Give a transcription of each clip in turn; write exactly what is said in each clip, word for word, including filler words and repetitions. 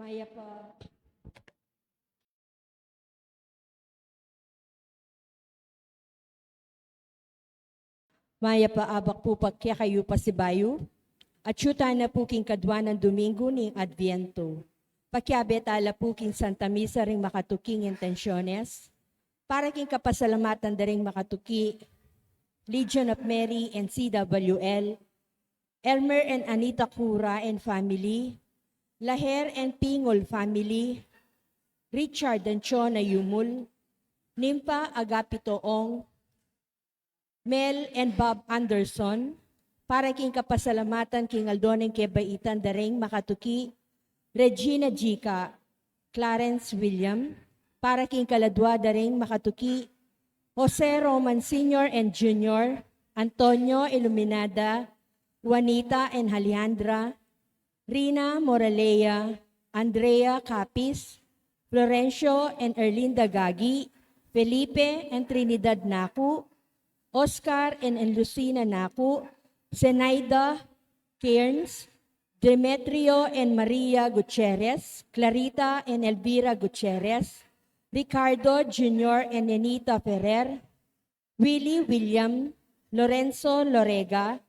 Mayap a Mayap a abak pu kekayu pasibayu. Atyu tana pu king kadwa nang Domingo ning Adviento. Pakiabe tala pu king Santa Misa ring makatuking intensiones. Para king kapasalamatan da ring makatuki, Legion of Mary and C W L, Elmer and Anita Cura and family, Laher and Pingol family, Richard and Chona Yumul, Nympha Agapito Ong, Mel and Bob Anderson, para king kapasalamatan king aldo ning kebaitan da ring makatuki, Regina Jica, Clarence William, para king kaladwa da ring makatuki, Jose Roman Senior and Junior, Antonio Iluminada, Juanita and Alejandra, Rina Moralea, Andrea Capis, Florencio and Erlinda Gagi, Felipe and Trinidad Naku, Oscar and, and Lucina Naku, Zenaida Cairns, Demetrio and Maria Gutierrez, Clarita and Elvira Gutierrez, Ricardo Junior and Nenita Ferrer, Willie William, Lorenzo Lorega,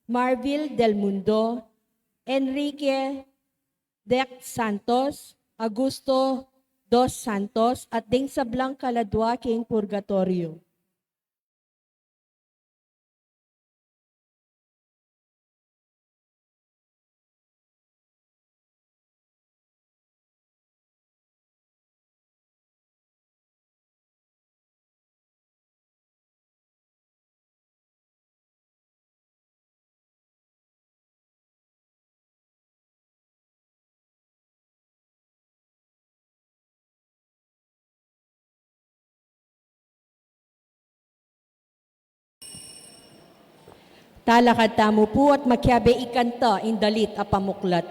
Marvil Del Mundo, Enrique Dex Santos, Augusto Dos Santos, at ding sablang kaladwa king purgatorio. Talakad tamu pu at makiabe ikanta ing dalit a pamuklat.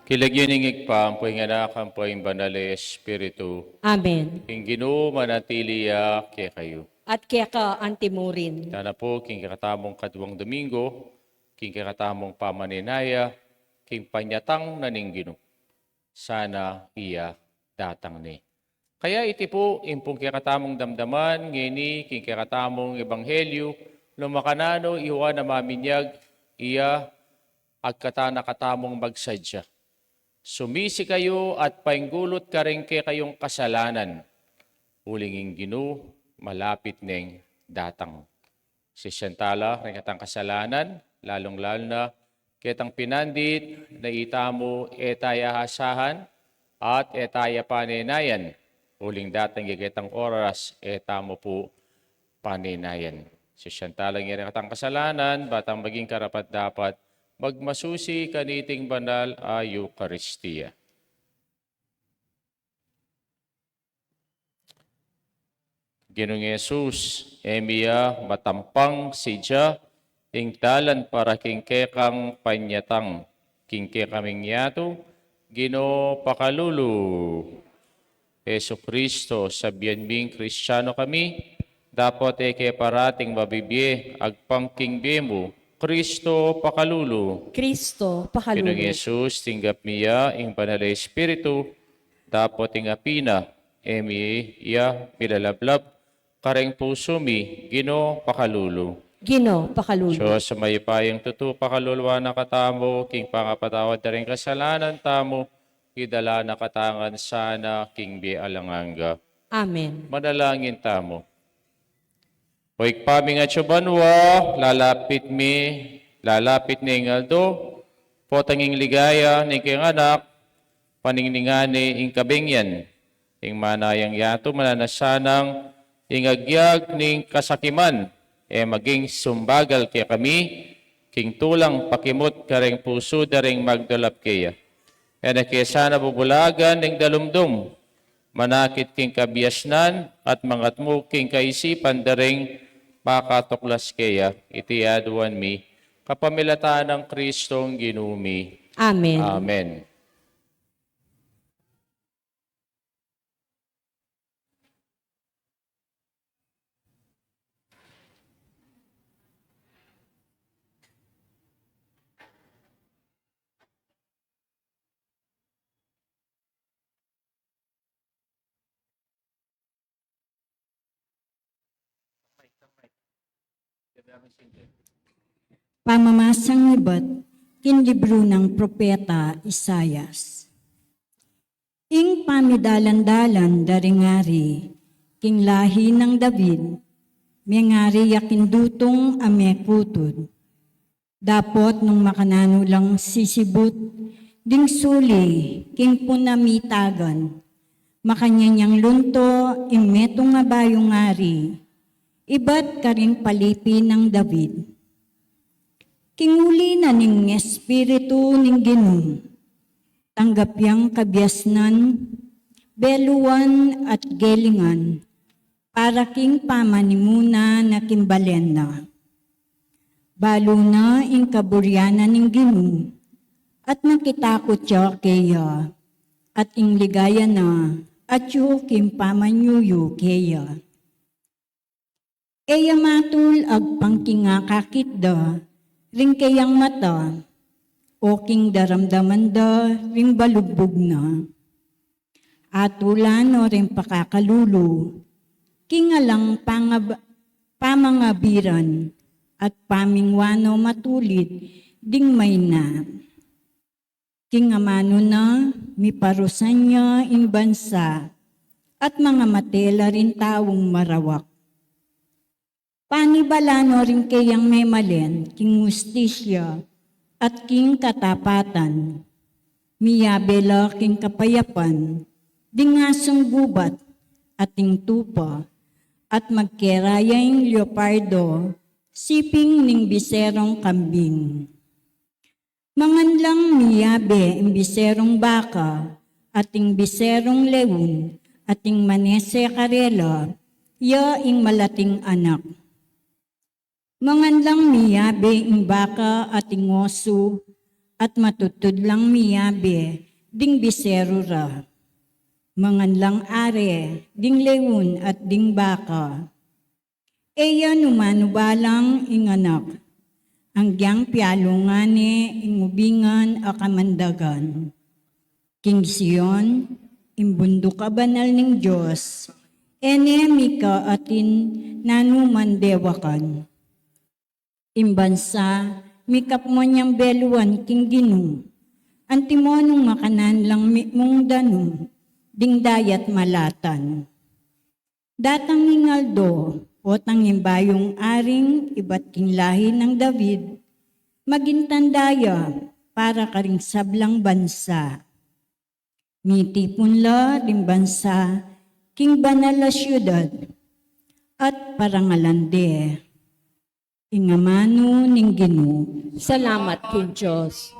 King lagyu ning Ibpa, ampo ing Anak, ampo ing Banal a Espiritu. Amen. Ing Ginu manatili ya kekayu. At keka antimurin. Tana pu king kekatamung kaduang Domingo, king kekatamung pamaninaya, king panyatang na ning Ginu. Sana iya datang ne. Kaya iti pu ing pung kekatamung damdaman ngeni king kekatamung ebanghelyu, nung makananu i Juan a maminyag, iya agkatan na katamung magsadya. Sumisi kayu at painggulut karing kekayung kasalanan, uling ing Ginu malapit neng datang. Sisian tala ring ketang kasalanan, lalung-lalu na ketang pinandit, na itamu e ta ya asahan at e ta ya panenayan, uling datang ya ketang oras e tamu pu panenayan. Sisian tala ring ketang kasalanan, ba tang maging karapat-dapat magmasusi kaniting banal a Eukaristia. Ginung Jesus, e mi ya matampang sadya ing dalan para king kekang panyatang, king kekaming yatu, Ginu pakalulu. Jesucristo, sabian ming Kristiano kami, dapot e ke parating mabibie agpang king bie mu, Kristo pakalulu. Kristo pakalulu. Ginung Jesus, tinggap mi ya ing Banal a Espiritu, dapot ing api na e mi ya milalablab kareng pusu mi, Ginu pakalulu. Ginu pakalulu. Dios a mayupayang tutu, pakaluluan na katamu king pangapatawad da ring kasalanan tamu, idala na katamu ngan sana king bie alang angga. Amen. Manalangin tamu. O Ibpa ming atsu banua, lalapit mi, lalapit ne ing aldo, potang ing ligaya ning kayang Anak, paningningan ne ing kabengyan ning manayang yatu, mananu na sanang ing agyag ning kasakiman e maging sumbagal kekami king tulang pakimut kareng pusu da ring magdulap keya. E na ke sana bubulagan ning dalumdum, manakit king kabiasnan at mangatmu king kaisipan da ring makatuklas keya. Iti aduan mi kapamilatan nang Kristong Ginu mi. Amen. Amen. Pamamasang ibat king libru nang propeta Isaias. Ing pamidalan-dalan da ring ari king lahi nang David, mengari ya king dutung a mekutud. Dapot nung makananu lang sisibut ding suli king punamitagan, makanyan yang lunto ing metung a bayung ari, ibat karing palipi nang David. King uli na ning Espiritu ning Ginu, tanggap yang kabiasnan, beluan at gelingan, para king pamanimuna na king balen na. Balu na ing kaburian na ning Ginu, at makitakut ya keya, at ing ligaya na atyu king pamanyuyu keya. E ya matul agpang king akakit da ring keyang mata, o king daramdaman da ring balugbug na. Atulan no ring pakakalulu king alang pangab-, pamangabiran at pamingwan no matulid ding maina. King amanu na miparusan ya ing bansa at mangamate la ring taung marawak. Panibalan no ring keyang memalen king hustisya at king katapatan. Miyabe la king kapayapan ding asung gubat at ding tupa, at magkera ya ing leopardo siping ning biserong kambing. Mangan lang miyabe ing biserong baka at ing biserong leon, at ing manese karela, ya ing malating anak. Mangan lang miyabe ing baka at ing osu, at matutud lang miyabe ding biseru ra. Mangan lang are ding leon at ding baka. E ya numanu balang ing anak, anggiyang pialungan ne ing ubingan a kamandagan. King Sion, ing bunduk a banal ning Dios, e ne mika atin nanuman dewakan. Ing bansa, mikapman yang beluan king Ginu, antimo nung makanan lang mitmung danum, ding dayat malatan. Datang ing aldo, potang ing bayung aring ibat king lahi nang David, maging tanda ya para karing sablang bansa. Mitipun la ding bansa king banal a siudad at parangalan de ing amanu ning Ginu. Salamat king Dios.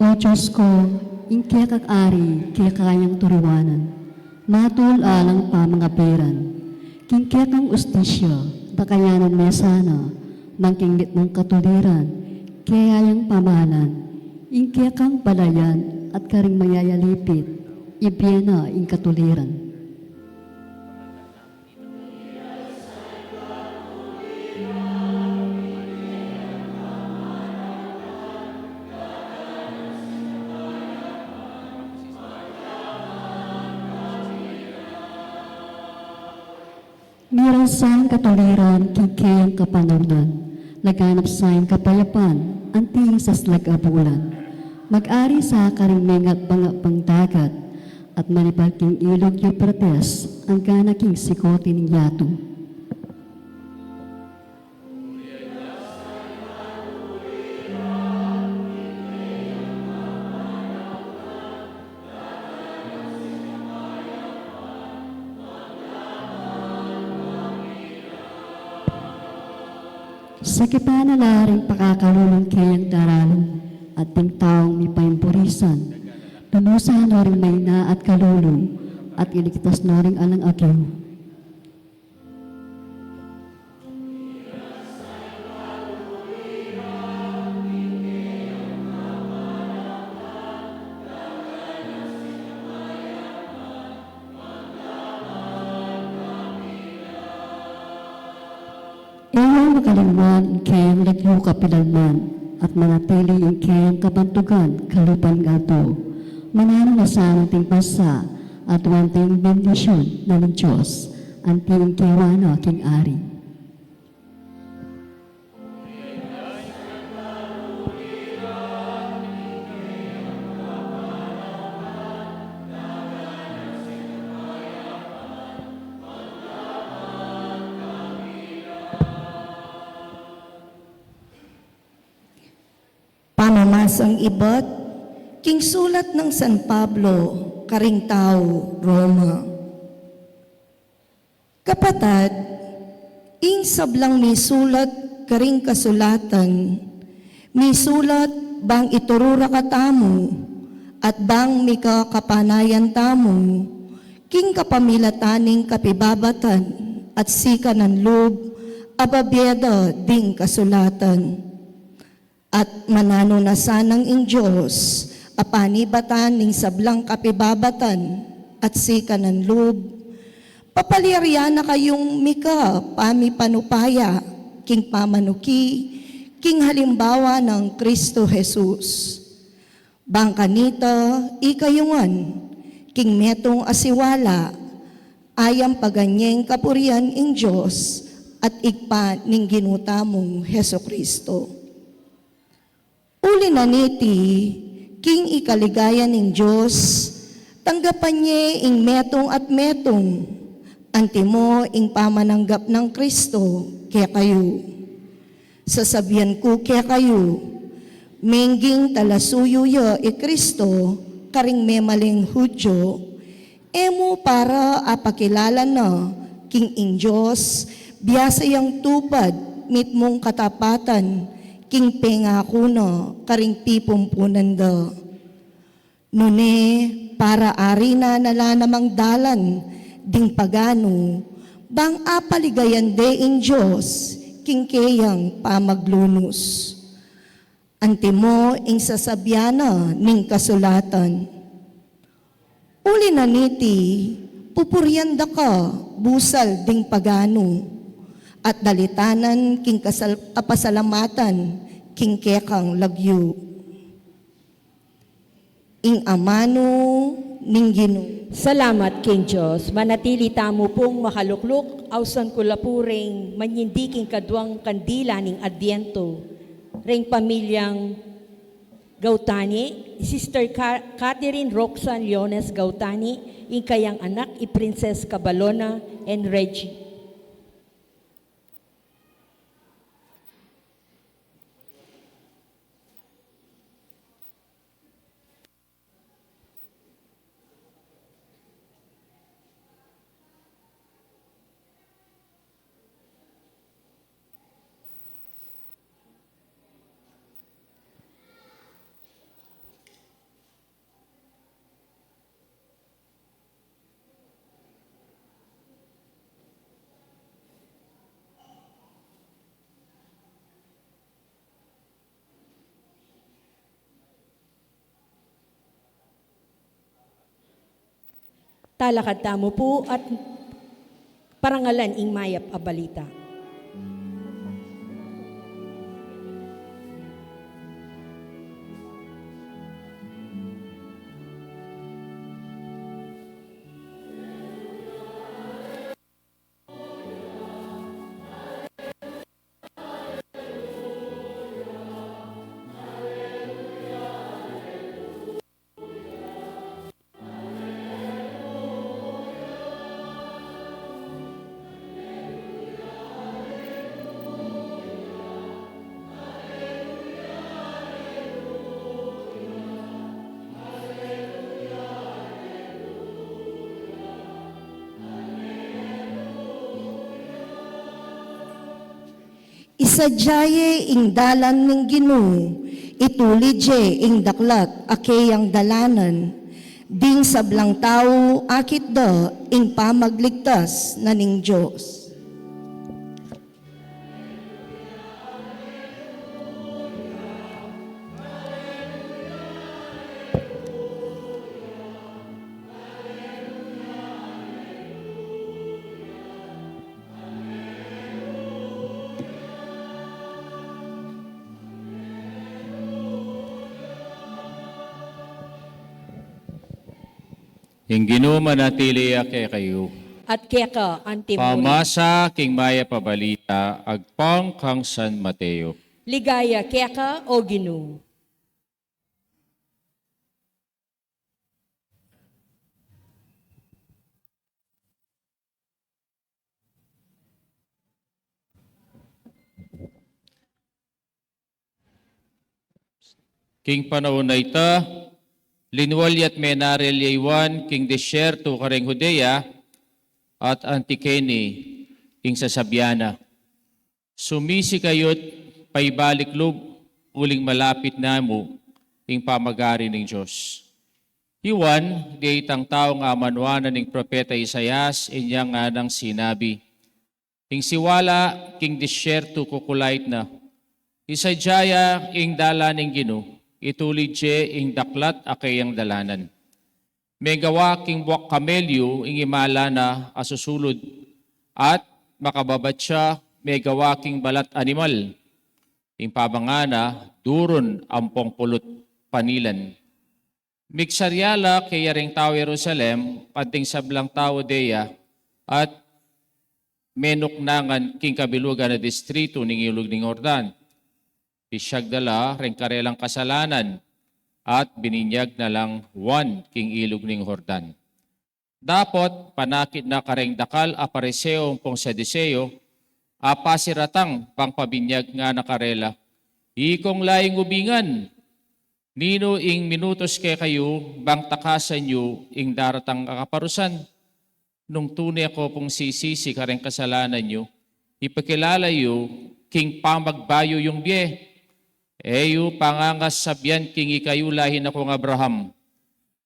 O Dios ku, ing kekang ari, keka yang turiwanan, matul alang pamangaberan. King kekang ustisya, dakayanan me sana, bang king mitmung katuliran, kaya yang pamalan, ing kekang balayan at karing mayayalipit, ibie na ing katuliran. Miran sang katuliran king keyang kapanaunan, laganap sang kapayapan, anti ing saslag a bulan. Mag-ari sa karing mengat banga pang dagat, at manipal king ilug Euphrates, angga na king sikote ning yatu. Sakipan na la ring pakakalulung keyang daralan, at ding taung mipaimburisan, lunusan no ring maina at kalulu, at iligtas no ring alang agyu. E ya makalingwan ing keyang lagyu kapilanman, at manatili ing keyang kabantugan kalupa ning aldo. Mananu na sana ing bansa, at aduan da ing bendisyun na ning Dios, anti ing kewa na king ari. Pamamasang ibat king sulat nang San Pablo karing tau Roma. Kapatad, ing sablang misulat karing kasulatan, misulat bang ituru ra katamu, at bang mika kapanayan tamu, king kapamilatan ning kapibabatan at sikanan lub a babie da ding kasulatan. At mananu na sanang ing Dios a panibatan ning sablang kapibabatan at sikanan lub, papalyarian na kayung mika pamipanupaya king pamanuki king halimbawa nang Kristo Jesus. Bang kanita, ikayu ngan, king metung a siwala, ayam paganyan ing kapurian ing Dios, at Ibpa ning Ginu tamung Jesucristo. Uli na niti, king ikaligaya ning Dios, tanggapan ye ing metung at metung, antimo ing pamananggap nang Kristo kekayu. Sasabian ku kekayu, mengging talasuyu ya i Kristo karing memaling Judio, e mu para apakilala na king ing Dios biasa yang tupad mitmung katapatan king pengaku na karing pipumpunan da. Nune, para ari na na la namang dalan ding paganu, bang apaligayan de ing Dios king keyang pamaglunus. Antimo ing sasabian na ning kasulatan, uli na niti, pupurian da ka busal ding paganu, at dalitanan king kasal-, kapasalamatan king kekang lagyu. Ing amanu ning Ginu. Salamat king Dios. Manatili tamu pung makalukluk, ausan ku la pu ring manyindi king kaduang kandila ning Adviento, ring pamilyang Gautani, Sister Ca-, Catherine Roxanne Leones Gautani, ing kayang anak, i Princess Cabalona and Reggie. Talakad tamu pu at parangalan ing mayap a balita. Isadia ye ing dalan ning Ginu, itulid ye ing daklat a keyang dalanan, ding sablang tau akit da ing pamagligtas na ning Dios. Ing Ginu manatili ya kekayu. At keka antimurin. Pamasa king mayap a balita agpang kang San Mateo. Ligaya keka, O Ginu. King panaun a ita, linwal ya't menaril ya i Juan king disyerto karing Judea at anti keni, ing sasabian na, "Sumisi kayu't paibalik lub, uling malapit na mu ing pamagari ning Dios." I Juan, detang taung amanuan na ning propeta Isaias, inyang nganang sinabi, "Ing siwala king disyerto kukulait na, isadia ya ing dalan ning Ginu, itulid ye ing daklat a keyang dalanan." Megawa king buak kamelyu ing imala na a susulud, at makababat ya megawa king balat animal. Ing pabanga na, durun ampong pulu't panilan. Migsarya la keya ring tau Jerusalem at ding sablang tau Judea, at menuknangan king kabilugan a distritu ning Ilug ning Jordan. Pisiag da la ring karelang kasalanan, at bininyag na lang Juan king Ilug ning Jordan. Dapot panakit na kareng dakal a Pariseo ampong Saduseo a pasiratang bang pabinyag, ngana karela, "Ikong laing ubingan, ninu ing minutus kekayu bang takasan yu ing daratang a kaparusan? Nung tune ko pung sisisi kareng kasalanan yu, ipakilala yu king pamagbayu yung bie. E yu pangangasabian king ikayu lahi na kung Abraham.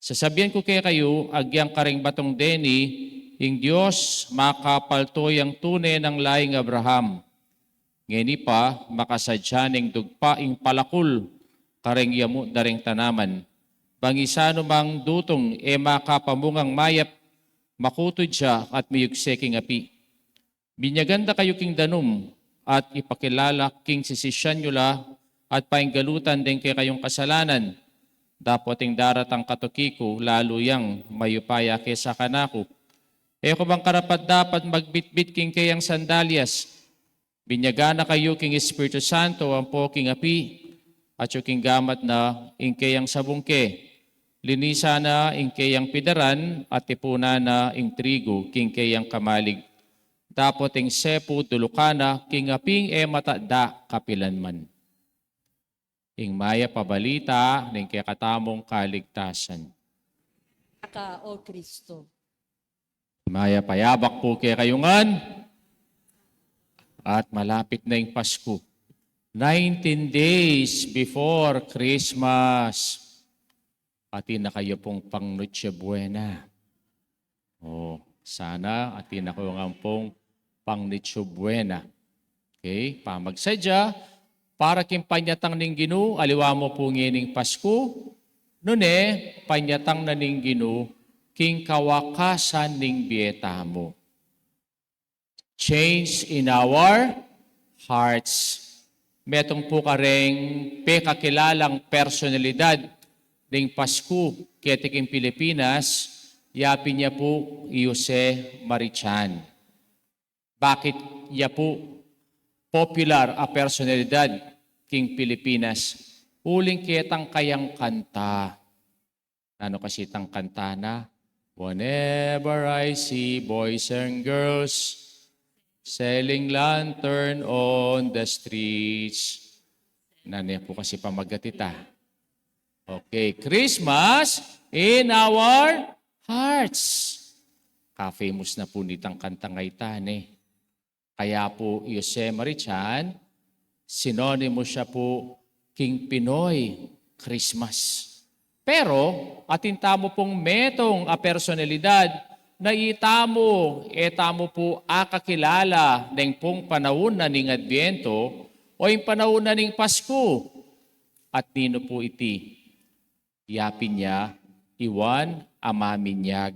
Sasabian ku kekayu, agyang kareng batong deni, ing Dios makapalto yang tune nang laing Abraham. Ngeni pa, makasadya neng dugpa ing palakul kareng yamu da reng tanaman. Bang isanu mang dutung e makapamungang mayap, makutud ya at miyugse king api." Binyagan da kayu king danum, at ipakilala king sisisyan yu la, at painggalutan deng kekayung kasalanan. Dapot ing daratang katuki ku, lalu yang mayupaya kesa kanaku. E ku bang karapat-dapat magbitbit king keyang sandalyas? Binyagan na kayu king Espiritu Santo ampo king api, atyu king gamat na ing keyang sabungke. Linisan na ing keyang pidaran, at tipunan na ing trigu king keyang kamalig. Dapot ing sepu dulukan na king aping e matanda kapilan man. Ing mayap a balita ning kekatamung kaligtasan. Ika, O Kristo. Mayap a yabak pu kekayu ngan. At malapit na ing Pasku. Nineteen days before Christmas. Atin na kayu pung pang Noche Buena. O, sana atin na kayu ngan pung pang Noche Buena. Okay? Pamagsadya, para king panyatang ning Ginu, aliwa mu pu ngening Pasku, nune, panyatang na ning Ginu king kawakasan ning bie tamu. Change in our hearts. Metung pu kareng pekakilalang personalidad ning Pasku keti king Pilipinas, yapin ya pu i Jose Marichan. Bakit ya pu popular a personalidad king Pilipinas? Uling ketang kayang kanta. Nanu kasi itang kanta na? "Whenever I see boys and girls selling lantern on the streets." Nanu pu kasi pamagat ita? Okay, "Christmas in our hearts." Ka-famous na pu nitang kantang ita, ne? Kaya pu i Jose Marichan, sinonimo siya pu king Pinoy Christmas. Pero atin tamu pung metung a personalidad na itamu, e tamu pu akakilala neng pung panaun na ning Adbiento o ing panaun na ning Pasku. At ninu pu iti? Yapin ya i Juan a Maminyag.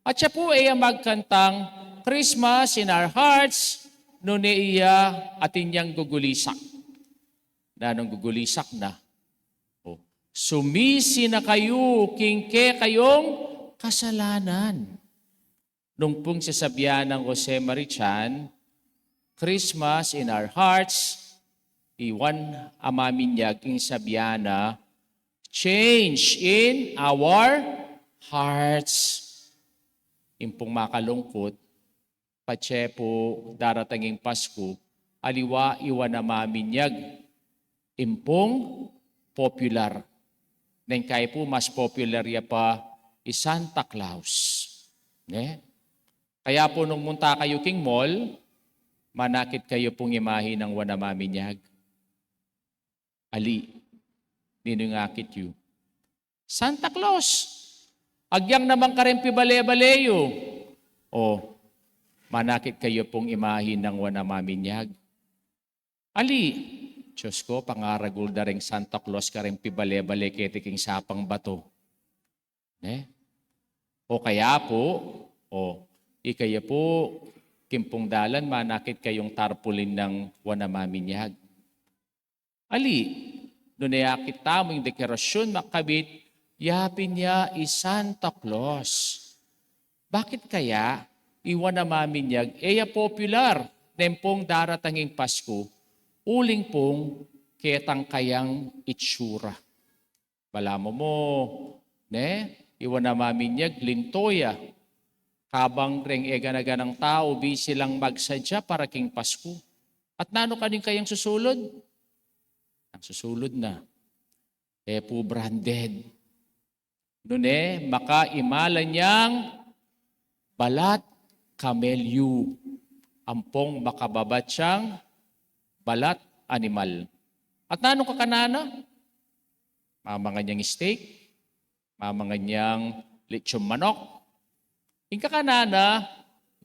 At siya pu e ya magkantang "Christmas in our hearts," nune iya atin yang gugulisak. Nanung gugulisak na? O, "Sumisi na kayu king kekayung kasalanan." Nung pung sasabian nang Jose Marichan, "Christmas in our hearts," i Juan a Maminyag ing sabian na, "Change in our hearts." Ing pung makalungkut, patse pu daratang ing Pasku, aliwa i Juan a Maminyag ing pung popular. Neng kai pu mas popular ya pa i Santa Claus. Ne? Kaya pu nung munta kayu king mall, manakit kayu pung imahe nang Juan a Maminyag. Ali, ninu ing akit yu? Santa Claus. Agyang naman kareng pibale-bale yu. O, manakit kayu pung imahe nang Juan a Maminyag. Ali, Diyos ko, pangaragul da reng Santa Claus kareng pibale-bale keti king sapang bato. Ne? O kaya pu, o, ikayu pu, king pung dalan, manakit kayung tarpaulin nang Juan a Maminyag. Ali, nune akit tamu ing dekorasyun makabit, yapin ya i Santa Claus. Bakit kaya? iwan a maminyag, e ya popular neng pung daratang ing Pasku, uling pung ketang kayang itsura. Balamu mu, ne? Iwan a maminyag, linto ya. Kabang reng e gana-ganang tau, busy lang magsadya para king Pasku. At nanu kanu ing kayang susulud? Ang susulud na, e pu branded. Nune, makaimala neng balat kamelyu, ampong makababat yang balat animal. At nanu kakanan na? Mamangan yang steak, mamangan yang lechong manok. Ing kakanan na,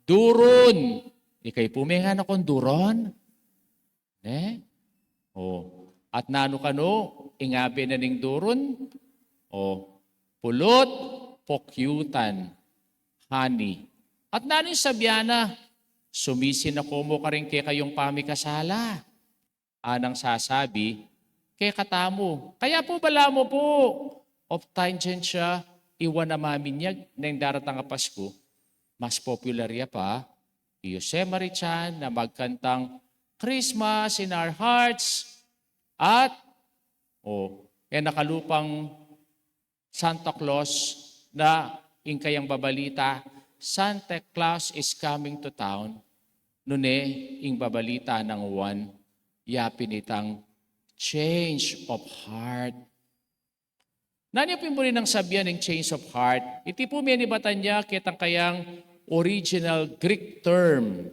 duron. Ikayu pu, mengan na kung duron? Ne? O. At nanu kanu ing abe na ning duron? O, pulut, pokyutan, honey. At nanu ing sabian na? Sumisin na ko mu karing kekayung pamikasala. Anang sasabi kekatamu? Kaya pu, balamu pu, oftentimes ya, iwan a maminyag neng daratang a Pasku, mas popular ya pa i Jose Marichan na magkantang Christmas in Our Hearts, at, o, e na kalupang Santa Claus na ing kayang babalita, "Santa Claus is coming to town." Nune, ing babalita nang Juan, yapin itang change of heart. Nanu ya pu ing buri nang sabian ning change of heart? Iti pu menibatan ya ketang kayang original Greek term,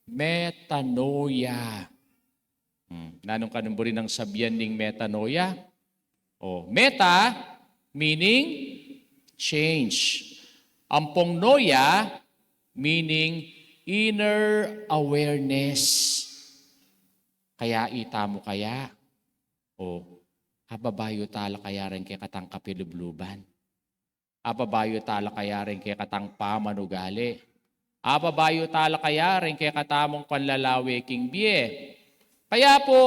metanoia. Hmm, nanu kanu ing buri nang sabian ning metanoia? O, meta, meaning change. Ampong noia, meaning inner awareness. Kaya itamu kaya, o, ababayu tala kaya reng kekatang kapilubluban? Ababayu tala kaya reng kekatang pamanugali? Ababayu tala kaya reng kekatamung panlalawe king bie? Kaya pu,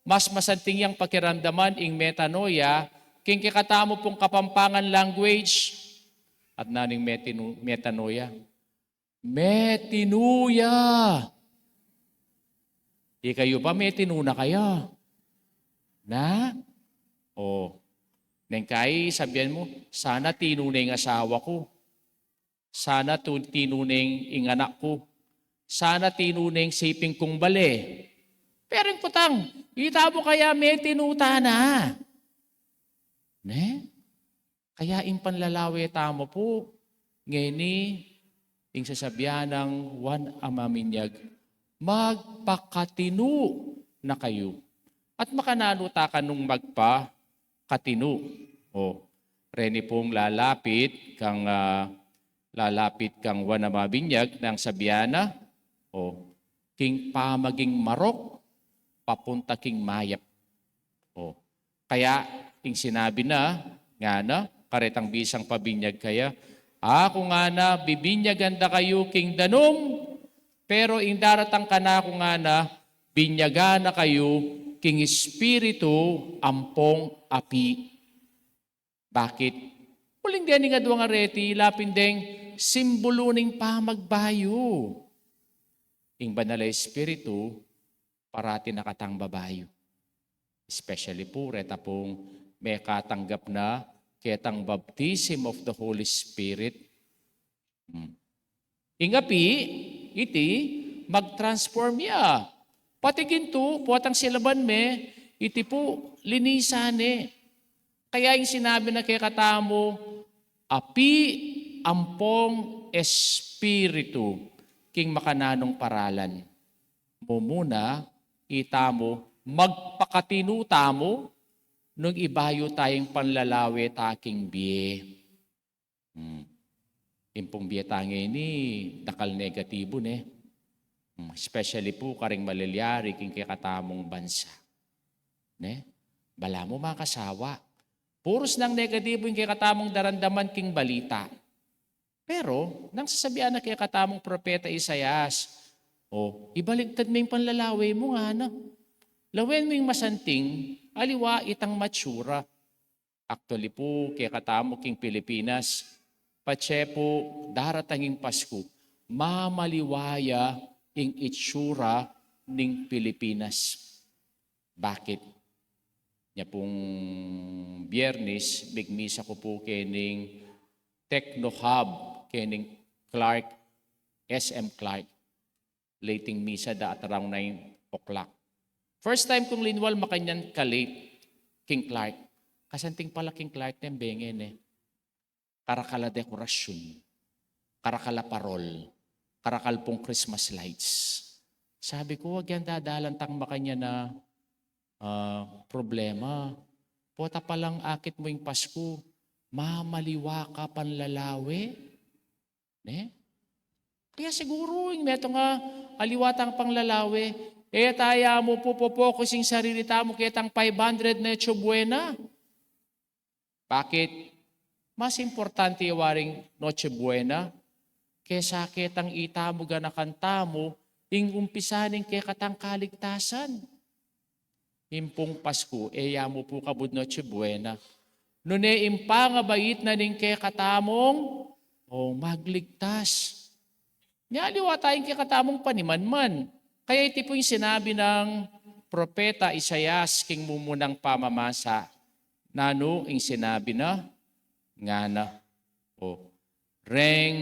mas masanting yang pakiramdaman ing metanoia king kekatamu pung Kapampangan language. At nanu ing metinu-, metanoia? Metinu ya. Ikayu pa, metinu na kaya? Na? O. Neng kai, sabian mu, "Sana tinu ne ing asawa ku. Sana tu-, tinu ne ing anak ku. Sana tinu ne ing siping kung bale." Pero ing kutang, itamu kaya metinu tana? Ne? Kaya ing panlalawe tamu pu ngeni, ing sasabian nang Juan a Maminyag, "Magpakatinu na kayu." At makananu ta kanung magpakatinu? O, reni pung lalapit kang, ah, lalapit kang Juan a Maminyag nang sabian na, o, king pamaging marok papunta king mayap. O, kaya ing sinabi na, ngana, karetang bisang pabinyag kaya, "Aku ngana, bibinyagan da kayu king danum, pero ing daratang kanaku ngana, binyagan na kayu king Espiritu ampong api." Bakit? Uling dening aduang areti, lapin deng simbulu ning pamagbayu. Ing Banal a Espiritu, parati na katang babayu. Especially pu reta pung mekatanggap na ketang baptism of the Holy Spirit. Hmm. Ing api, iti, mag-transform ya. Pati gintu, potang silaban me, iti pu, linisan ne. Kaya ing sinabi na kekatamu, api ampong espiritu, king makananung paralan. Mumuna, itamu, magpakatinu tamu, nung ibayu ta ing panlalawe ta king bie. Hmm. Ing pung bie ta ngeni, dakal negatibu, ne? Hmm, especially pu karing malilyari king kekatamung bansa. Ne? Balamu makasawa. Purus nang negatibu ing kekatamung daramdaman king balita. Pero, nang sasabian na kekatamung propeta Isaias, "O, ibaligtad me ing panlalawe mu," ngana. "Lawen mu ing masanting, aliwa itang matsura." Actually pu, kekatamu king Pilipinas, patse pu daratang ing Pasku, mamaliwa ya ing itsura ning Pilipinas. Bakit? Nya pung Biyernes, migmisa ku pu kening Techno Hub, kening Clark, S M Clark. Late ing misa da at around nine o'clock. First time kung linwal makanyan ka-late king Clark. Kasanting pala king Clark ne, benge ne. Karakal a dekorasyun, karakal a parol, karakal pung Christmas lights. Sabi ku, agyang dadalan tang makanyan a, ah, problema. Pota palang akit mu ing Pasku, mamaliwa ka panlalawe. Ne? Kaya siguru, ing metung a aliwa tang panlalawe, e ta ya mu pu popokus ing sarili tamu ketang five hundred Noche Buena. Bakit? Mas importante ya waring Noche Buena kesa ketang itamu ganakan tamu ing umpisa ning kekatang kaligtasan. Ing pung Pasku, e ya mu pu kabud Noche Buena. Nune ing pangabait na ning kekatamung, o, magligtas. Nya aliwa tayang kekatamung panimanman. Kaya iti pu ing sinabi nang propeta Isaias king mumunang pamamasa. Nanu ing sinabi na? Ngana, o, reng,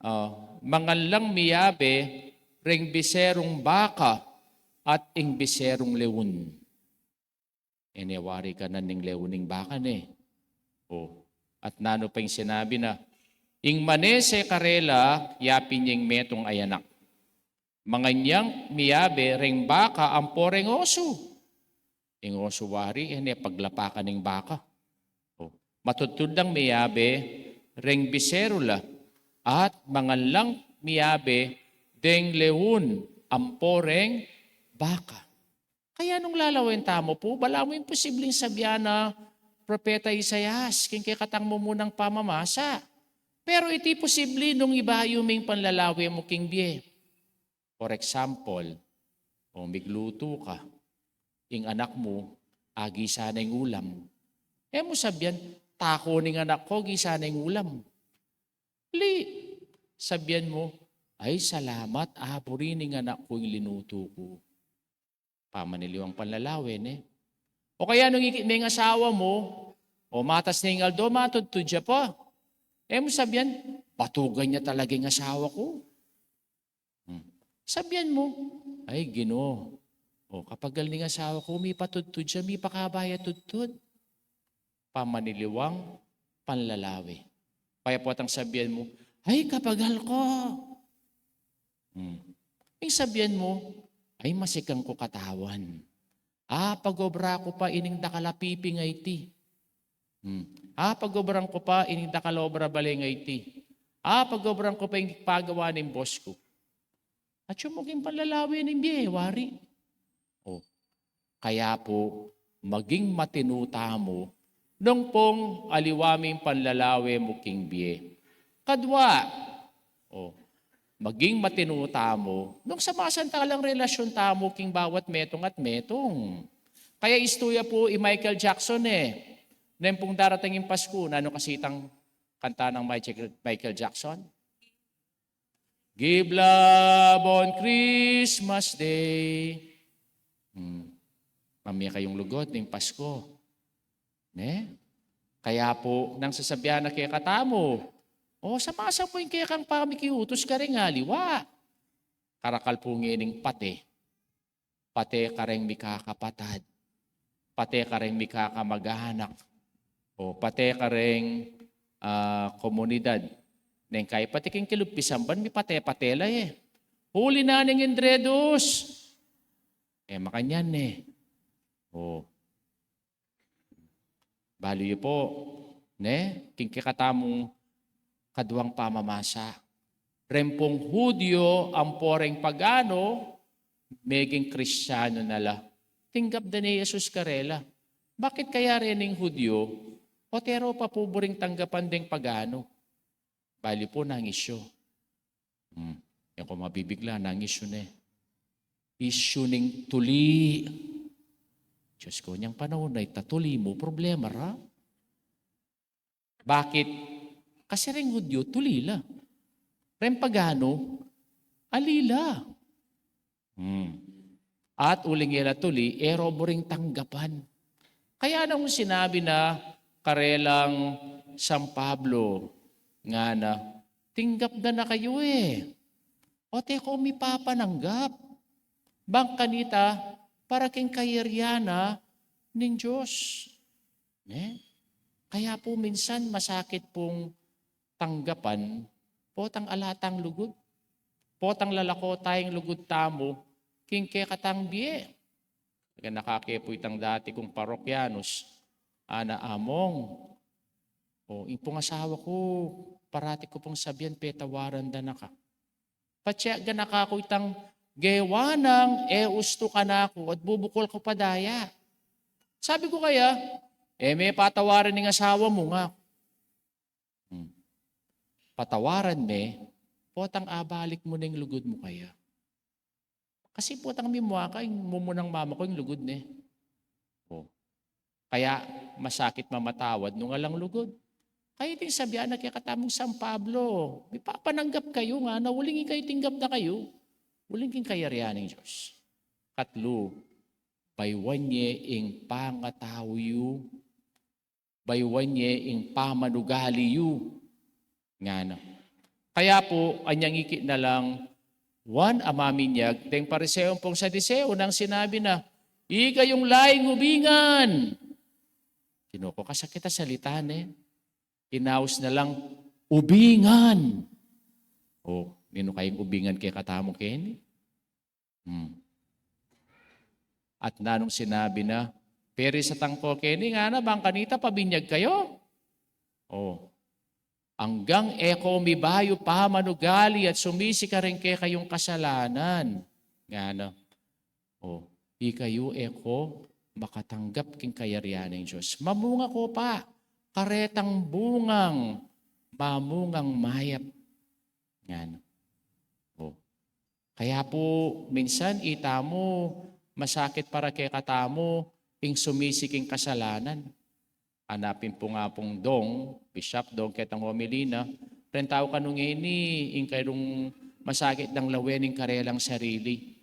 ah, mangan lang miyabe reng biserung baka at ing biserung leon. E ne wari kanan ning leon ing baka ne. O, at nanu pa ing sinabi na? Ing manese karela, yapin ya ing metung a anak. Mangan yang miyabe reng baka ampo reng osu. Ing osu wari, e ne paglapakan ning baka. O, matudtud lang miyabe reng biseru la, at mangan lang miyabe deng leon ampo reng baka. Kaya nung lalawen tamu pu, balamu imposibleng sabian na propeta Isaias king kekatang mumunang pamamasa. Pero iti posible nung ibayu ming panlalawe mu king bie. For example, o, miglutu ka, ing anak mu, agisa na ing ulam. E mu sabian, "Taku ning anak ku, gisa na ing ulam." Li, sabian mu, "Ay, salamat, aburi ning anak ku ing linutu ku." Pamaniliwang panlalawe, ne? O kaya nung ikit me ing asawa mu, o matas na ing aldo, matudtud ya pa. E mu sabian, "Batugan ya talaga ing asawa ku." Hmm. Sabian mu, "Ay, Ginu, o, kapagal ning asawa ku, mipatudtud ya, mipakaba ya tudtud." Pamaniliwang panlalawe. Kaya potang sabian mu, "Ay, kapagal ko." Hmm. Ing sabian mu, "Ay, masikan ku katawan. Apagobra ku pa ining dakal a piping a iti. Hmm. Apagobran ku pa ining dakal a obra bale a iti. Apagobran ku pa ing pagawa ning boss ku." Atyu mu king panlalawe ning bie, wari. O, kaya pu, maging matinu tamu nung pung aliwa ming panlalawe mu king bie. Kadwa, o, maging matinu tamu nung samasantalang relasyun tamu king bawat metung at metung. Kaya istuya pu i Michael Jackson, e. Neng pung darating ing Pasku, nanu kasi itang kanta nang Michael, Michael Jackson? "Give love on Christmas Day." Hmm. Mamie kayung lugud ning Pasku. Ne? Kaya pu, nung sasabian na kekatamu, "O, samasan mu ing kekang pamikiutus kareng aliwa." Karakal pu ngening pate. Pate kareng mikakapatad, pate kareng mikakamag-anak, o pate kareng, ah, komunidad. Neng kai pati king kilub pisamban, mipate-pate la, e. Huli na ning indredus. E, makanyan, e. O. Balu yu pu, ne? King kekatamung kaduang pamamasa. Reng pung Hudyo ampo reng pagano, meging Kristiano na la. Tinggap da ne i Jesus karela. Bakit kaya rening Hudyo, o, tero pa pu buring tanggapan deng pagano? Balu pu, nangis yu. Hmm. E ku mabibigla, nangis yu ne. Issue ning tuli. Diyos ko, inyang panaun a ita, tuli mu problema ra. Bakit? Kasi reng Hudyo, tuli la. Reng pagano, ali la. Hmm. At uling e la tuli, e ro buring tanggapan. Kaya nung sinabi na karelang San Pablo, ngana, tinggap da na kayu e. O't e ko mipapananggap. Bang kanita, para king kayarian na ning Dios. Ne? Kaya pu minsan masakit pung tanggapan, potang ala tang lugud. Potang lalako tayang lugud tamu, king kekatang bie. Kaya nakake pu itang dati kung parokyanus, ana, Among, o, ing pung asawa ku, parati ku pung sabian, petawaran da na ka. Patse ganaka ku itang gewa nang e ustu kanaku at bubukul ku pa daya. Sabi ku kaya, e me patawaran ning asawa mu nga. Hmm. Patawaran me, potang abalik mu na ing lugud mu kaya. Kasi potang mimua ka, ing mumunang mama ku ing lugud ne. O. Kaya masakit mamatawad nung alang lugud. Kaya iting sabian na kekatamung San Pablo, mipapananggap kayu ngana, uling ikayu tinggap da kayu, uling king kayarian ning Dios. Katlu, baywan ye ing pangatau yu, baywan ye ing pamanugali yu. Ngana. Kaya pu, anyang ikit na lang, wan a maminyag deng Pariseo ampong Saduseo nang sinabi na, ikayung laing ubingan. Kinuku kasakit a salita ne. Inaus na lang, ubingan. O, ninu kayung ubingan kekatamu keni? Hmm. At nanung sinabi na, perisatan ko keni ngana, bang kanita pabinyag kayu. O. Anggang e ko mibayu pamanugali at sumisi karing kekayung kasalanan. Ngana. O, ikayu e ko makatanggap king kayarian ning Dios. Mamunga ko pa, karetang bungang mamungang mayap. Ngana. O. Kaya pu, minsan itamu, masakit para kekatamu, ing sumisi king kasalanan. Ana pin pu nga pung Dong, Bishop Dong, ketang homily na, reng tau kanu ngeni, ing kayung masakit dang lawen ing karelang sarili.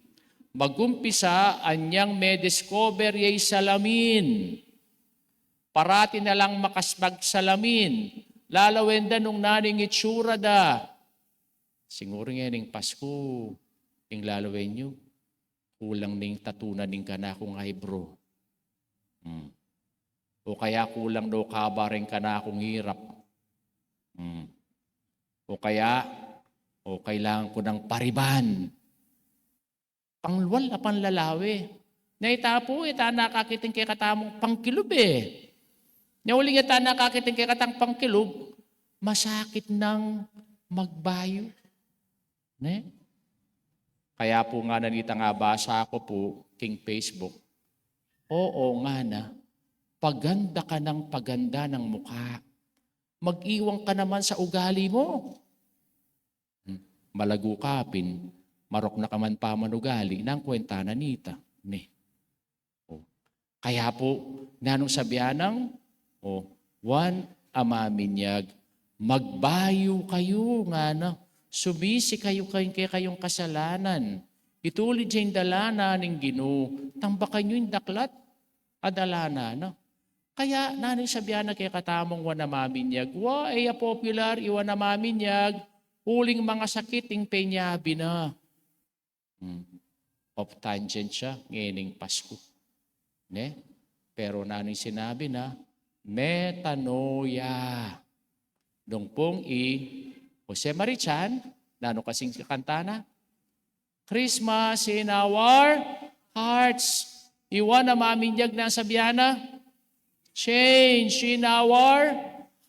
Magumpisa, anyang me-discover ye ing salamin. Parati na lang makas-, magsalamin. Lalawen da nung nanu ing itsura da. Siguru ngening Pasku, ing lalawen yu, kulang ning tatu na ning kanakung eyebrow. Hmm. O kaya kulang no kaba ring kanakung irap. Hmm. O kaya, o kailangan ku nang pariban. Panglual a panlalawe. Na ita pu, ita nakakiting kekatamung pangkilub e. Na uling ita nakakiting kekatang pangkilub, masakit nang magbayu. Ne? Kaya pu ngana nitang abasa ku pu king Facebook. Oo, ngana, paganda ka nang paganda ng mukha. Mag-iwan ka naman sa ugali mo. Hmm. Malagu ka pin, marok na ka man pamanugali, nanu ing kwenta na nita, ne? O. Kaya pu, nanung sabian nang, o, wan a maminyag, magbayu kayu, ngana, sumisi kayu king kekayung kasalanan. Itulid ya ing dalan na ning Ginu, tambakan yu ing daklat a dalan na, no? Kaya, nanung sabian na kekatamung wan a maminyag, wa, e ya popular, i wan a maminyag, uling mangasakit ing penyabi na. Hmm. Off tangent ya, ngening Pasku. Ne? Pero nanung sinabi na, metanoia. Nung pung i Jose Marichan, nanu kasing kanta na? Christmas in our hearts. I wan a maminyag nang sabian na, change in our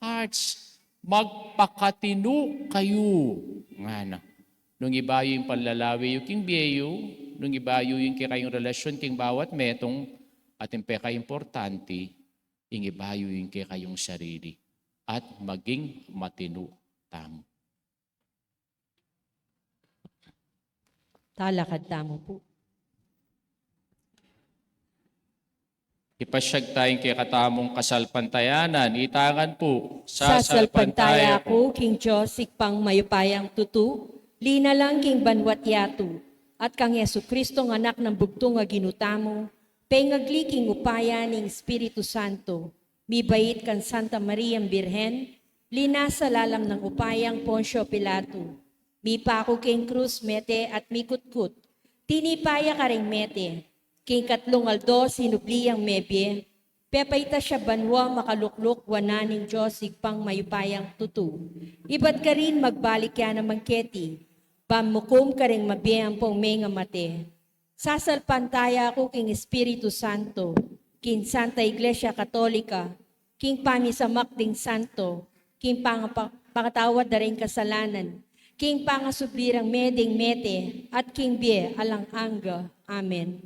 hearts. Magpakatinu kayu. Ngana. Nung ibayu ing panlalawe yu king bie yu, nung ibayu ing kekayung relasyon king bawat metung, at ing pekaimportante, ing ibayu ing kekayung sarili, at maging matinu tamu. Talakad tamu pu. Ipasyag taya ing kekatamung kasalpantayanan. Ita ngan pu. Sasalpantaya ku king Dios, Ibpang mayupayang tutu, linalang king banua't yatu, at kang Jesucristong Anak nang bugtung a Ginu tamu, pengagli king upaya ning Espiritu Santo, mibait kang Santa Mariang Birhen, linasa lalam nang upayang Poncio Pilato, mipaku king krus, mete at mikutkut, tinipa ya karing mete, king katlung aldo sinubli yang mebie, pepaitas ya banua, makalukluk wanan ning Dios Ibpang mayupayang tutu. Ibat karin magbalik ya naman keti, ban mukum karing mabie ampong menga mate. Sasalpantaya ku king Espiritu Santo, king Santa Iglesia Katolika, king pamisamak ding santo, king pangapa-, pakatawad da ring kasalanan, king pangasubli rang mie ding mete, at king bie alang angga. Amen.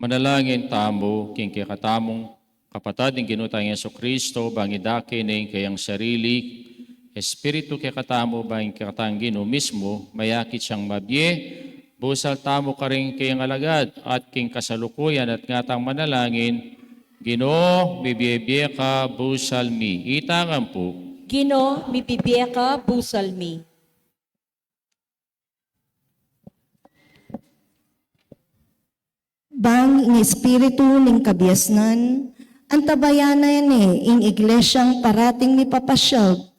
Manalangin tamu king kekatamung kapatad ning Ginu tang Jesucristo, bang idake ne ing kayang sarili, Espiritu kekatamu, bang ing kekatang Ginu mismu, mayakit yang mabie, busal tamu karing kayang alagad, at king kasalukuyan at ngatang manalangin, Ginu, mibie-bie ka busal mi. Ita ngan pu. Ginu, mibie-bie ka busal mi. Bang ing espiritu ning kabiasnan, antabayanan ne ing Iglesiang parating mipapasyag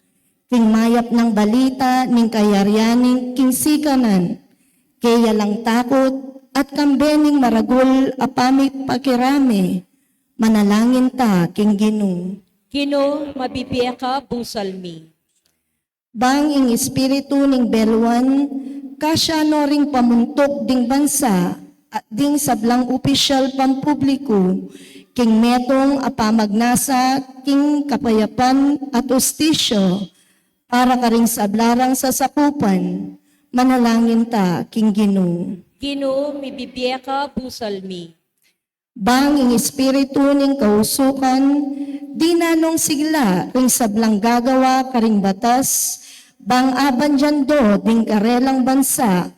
king mayap nang balita ning kayarian ning king sikanan, kaya lang takut at kambe ning maragul a pamipakirame, manalangin ta king Ginu. Ginu, mabibie ka busal mi. Bang ing espiritu ning beluan, kasya no ring pamuntuk ding bansa at ding sablang opisyal pampubliku, king metung a pamagnasa king kapayapan at ustisya, para karing sabla rang sasakupan, manalangin ta king Ginu. Ginu, mibibie ka busal mi. Bang ing espiritu ning kausukan, dinan nong sigla ring sablang gagawa karing batas, bang abandian do ding karelang bansa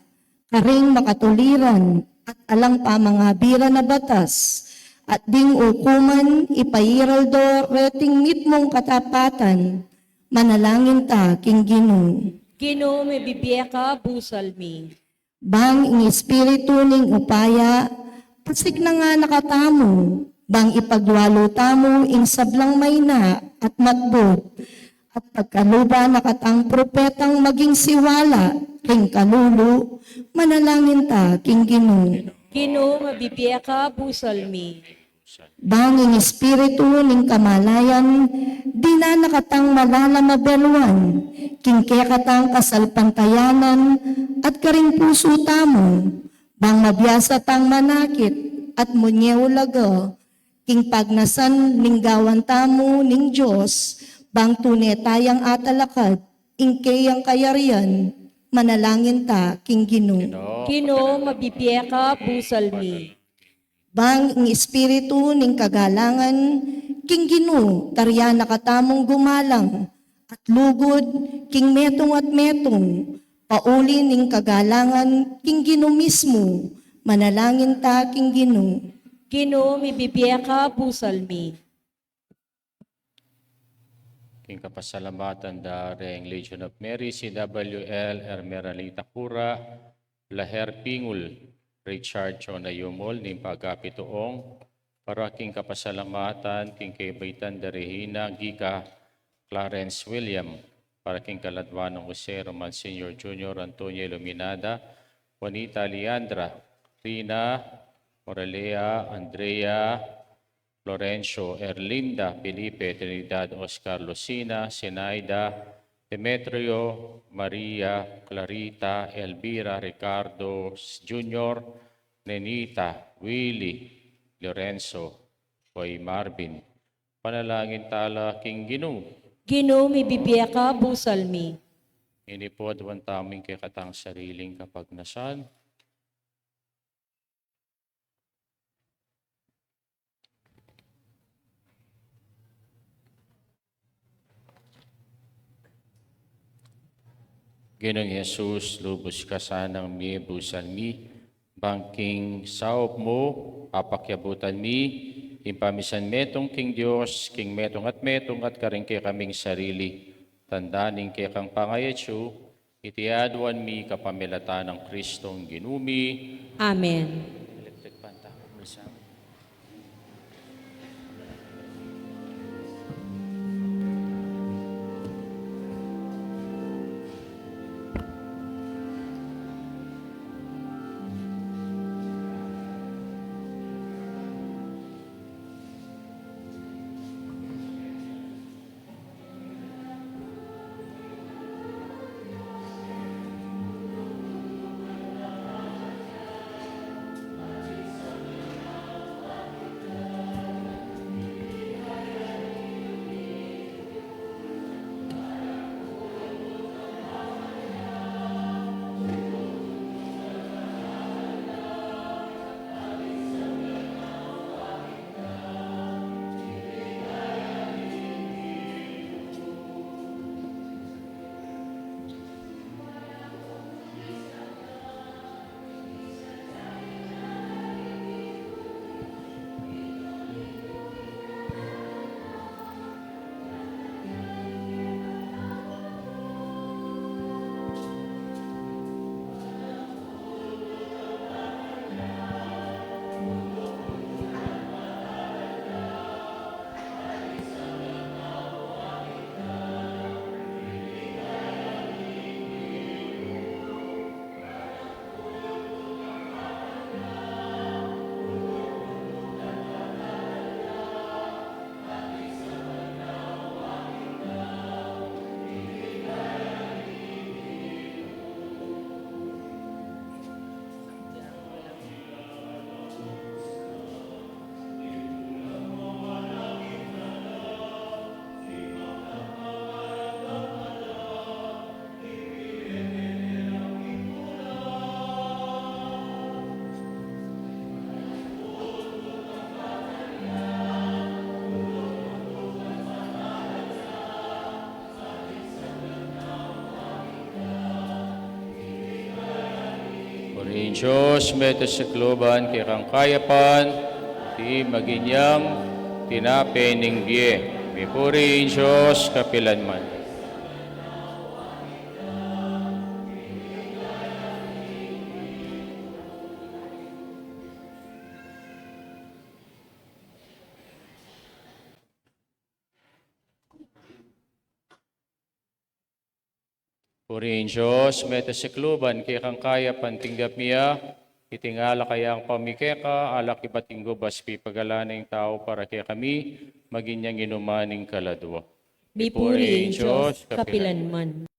karing makatuliran at alang pamangabiran a batas, at ding ukuman ipairal do reting mitmung katapatan, manalangin ta king Ginu. Ginu, mibibie ka busal mi. Bang ing espiritu ning upaya, pasiknangan na katamu, bang ipagwalu tamu ing sablang maina at matbud, at pagkaluban na katang propetang maging siwala ring kalulu, manalangin ta king Ginu. Ginu, mibibie ka busal mi. Bang ing espiritu ning kamalayan, dinan na katang malalam a beluan king kekatang kasalpantayanan at karing pusu tamu, bang mabiasa tang manakit at munye ulaga king pagnasan ning gawan tamu ning Dios, bang tune tayang atalakad ing keyang kayarian, manalangin ta king Ginu. Ginu, mibibie ka busal mi. Bang ing espiritu ning kagalangan king Ginu, tarian na katamung gumalang at lugud king metung at metung, pauli ning kagalangan king Ginu mismu, manalangin ta king Ginu. Ginu, mibibie ka busal mi. King kapasalamatan da reng Legion of Mary, C W L, Ermeralita Cura, Laher Pingul, Richard Jonah Yumul, ning pagapituong, para king kapasalamatan king kebaitan da Regina Giga, Clarence William, para king kaladwa nang Jose Roman Senior, Junior, Antonio Iluminada, Juanita Leandra, Rina, Moralea, Andrea, Florencio, Erlinda, Felipe, Trinidad, Oscar, Lucina, Sinaida, Demetrio, Maria, Clarita, Elvira, Ricardo Junior, Nenita, Willy, Lorenzo, Boy Marvin. Panalangin tala king Ginu. Ginu, mibibie ka busal mi. Ini pu, aduan tamu ing kekatang sariling kapagnasan. Ginung Jesus, lubus ka sanang mie busal mi, Pangking saup mu, apakyabutan mi ing pamisan metung king Dios, king metung at metung, at karing kekaming sarili, tanda ning kekang pangayatsu, iti aduan mi kapamilatan nang Kristong Ginu mi. Amen. Purihin Dios, mete sa kaluban kekang kayapan, iti maging yang tinape ning bie. Mipuri ing Dios kapilanman. Purihin Dios, mete sa kaluban kekang kayapan, tinggap mi ya, iti ngan alak a yang pamikeka, alak ibat king gubas pipagalan ning tau para kekami, maging yang inuman ning kaladua. Mipuri ing Dios kapilanman.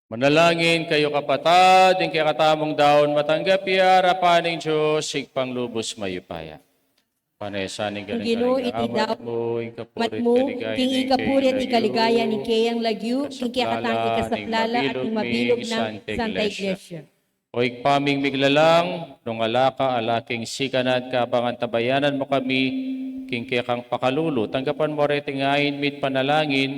Manalangin kayu, kapatad, ing kekatamung daun matanggap ya arapan ning Dios Ibpang lubus mayupaya. Pane sa ning Ginu, iti daun mu, ing kapurian at kaligayan ning keyang lagyu, king kekatang ikasaplala at ning mabilug nang Santa Iglesia. O Ibpa ming miglalang, nung ala ka, ala king sikanan, kabang antabayanan mu kami king kekang pakalulu, tanggapan mu reti ngan ing panalangin,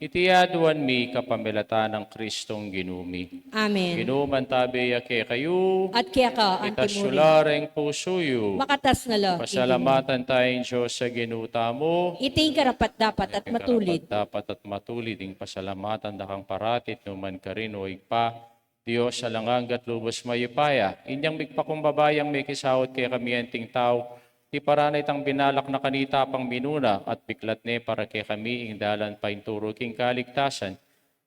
iti aduan mi kapamilatan nang Kristong Ginu mi. Amen. Ing Ginu mantabe ya kekayu. At keka antimurin. Itas yu la reng pusu yu. Makatas na la king Ginu. Pasalamatan taya ing Dios a Ginu tamu. Iti ing karapat-dapat at matulid. Iti ing karapat-dapat at matulid, ing pasalamatan da kang parati at nukarin man, O Ibpa, Dios alang angga at lubus mayupaya, inyang migpakumbaba yang mekisaut kekami anting tau, tiparan na itang binalak na kanita pang minuna at biklat ne para kekami ing dalan painturu king kaligtasan.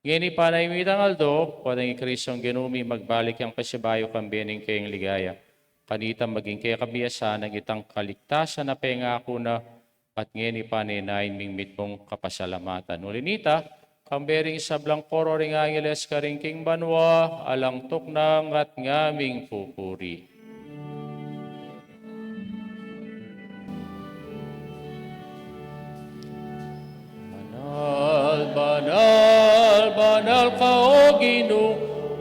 Ngeni pa ning mitang aldo, kuan nang i Kristong Ginu mi, magbalik yang pasibayu kambe ning kayang ligaya. Kanita maging kekami a sanang itang kaligtasan a pengaku na, at ngeni pa ning mitmung kapasalamatan. Uli nita, kambe ring sablang koro ring angeles karin king banua, alang tuknang at ngaming pupuri. Banal, banal, banal ka, O Ginu,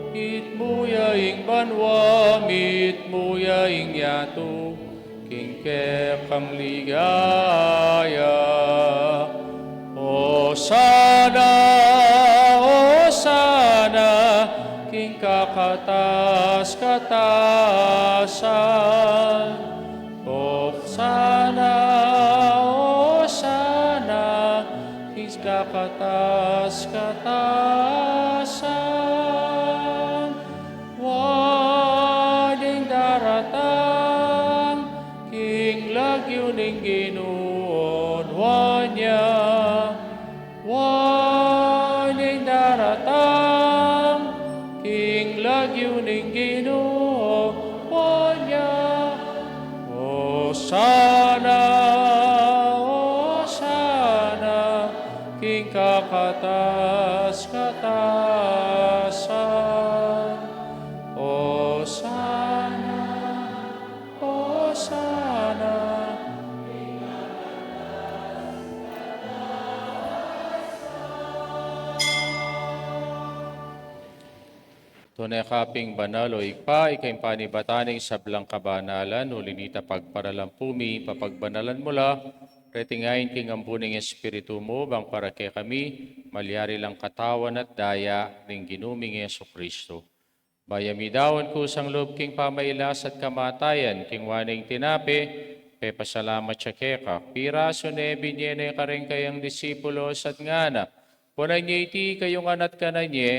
mitmu ya ing banua, mitmu ya ing yatu, king kekang ligaya. Osana, osana, king kakatas-katasan. Osana, osana, king kakatas-katasan. Wa ning daratang king lagyu ning Ginu, wa nya. Wa ning daratang king lagyu ning Ginu, wa nya. Osana, osana, king kakatas-katasan. Osana, osana. Tune ka pin banal, O Ibpa, ika ing panibatan ning sablang kabanalan, uli nita pagparalan pu mi, papagbanalan mu la reti ngan king ambu ning Espiritu mu, bang para kekami malyari lang katawan at daya ning Ginu ming Jesucristo. Bayu mi daun kusang lub king pamailas at kamatayan, king wa ning tinape, pepasalamat ya keka, pirasu ne, binye ne karing kayang disipulos at ngana, kunan ye iti kayu ngan at kanan ye,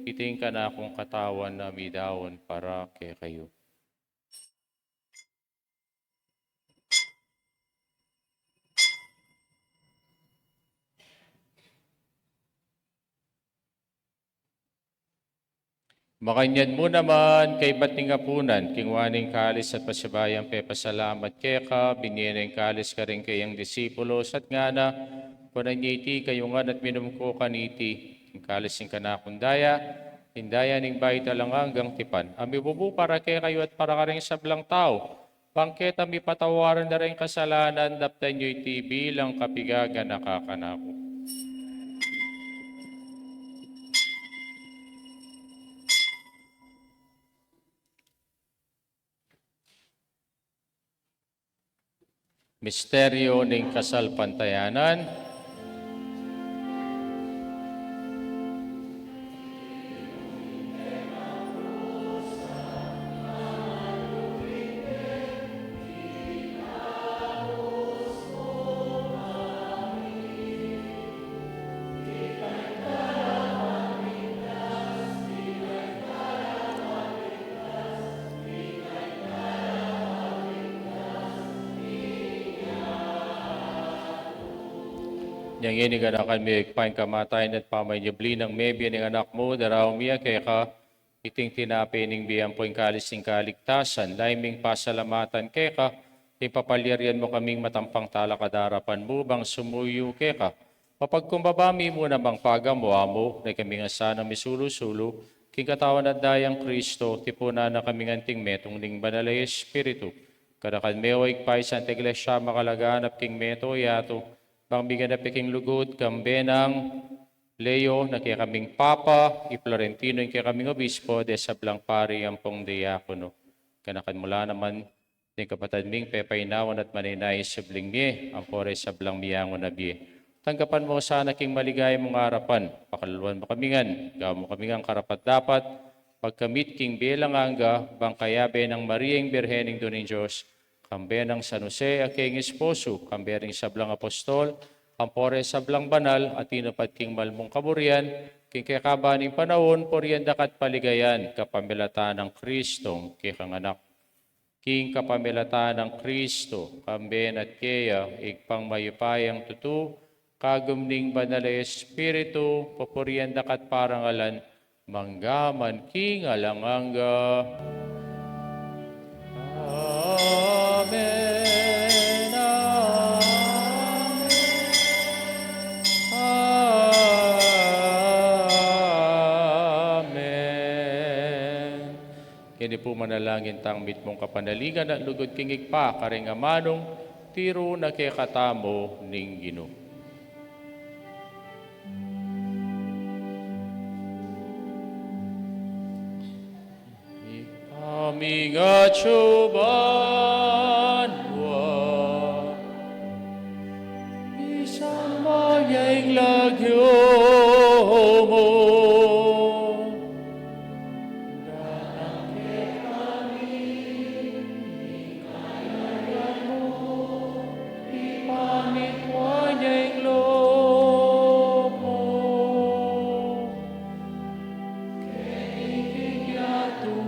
iti ing kanakung katawan a midaun para kekayu. Makanyan mu naman, kaybat ning apunan, kinua ne ing kalis at pasibayung pepasalamat keka, binye ne ing kalis karing kayang disipulos at ngana, kunan ye iti kayu ngan at minum ko kaniti, ing kalis ning kanakung daya, ing daya ning bayu at alang anggang tipan, a mibubu para kekayu at para karing sablang tau, bang keta mipatawaran da ring kasalanan, daptan yu iti bilang kapigaganaka kanaku. Misteryu ning kasalpantayanan. Inya ngeni, ganakan mi, Ibpa, ing kamatayan at pamanyubli nang mebie ning Anak mu, daraun mi ya keka, iting tinape ning bie ampo ing kalis ning kaligtasan, lalu ming pasalamatan keka, ing papalyarian mu kaming matampang talakad king arapan mu, bang sumuyu keka. Mapagkumbaba mi mu namang pagamu-amu, na ikami ngan sana misulu-sulu, king katawan at daya nang Kristo, tipunan na kami ngan anting metung ning Banal a Espiritu. Ganakan me, O Ibpa, ing Santa Iglesia makalaganap king mabilug a yatu, bang miganap ya king lugud, kambe nang Leo, na kekaming Papa, i Florentino, ing kekaming Obispo, ding sablang pari ampong diakono. Ganakan mu la naman ding kapatad ming pepainawa at manenaya king subling mie, ampo reng sablang miangu na bie. Tanggapan mu sana king maligaya mung arapan, pakaluluan mu kami ngan, gawan mu kami ngan karapat-dapat magkamit king bie alang angga, bang kayabe nang Maria ing Birhen, Indu ning Dios, kambe nang San Jose a kayang esposo, kambe ring sablang apostol, ampo reng sablang banal a tinupad king mal mung kaburian, King kekaban ning panaun, purian da ka at paligayan kapamilatan nang Kristong kekang Anak. King kapamilatan nang Kristo, kambe na at keya, Ibpang mayupayang tutu, kagum ning Banal a Espiritu, pupurian da ka at parangalan, mangga man king alang angga. Amen, amen, amen. Keni pu manalangin tang mitmung kapanaligan at lugud king Ibpa karing amanung tiru na kekatamu ning Ginu. Ibpa mi, king atsu banua, misamban ya ing lagyu mu. Datang kekami ing kayarian mu, ipamitua ya ing lub mu. Keni king yatu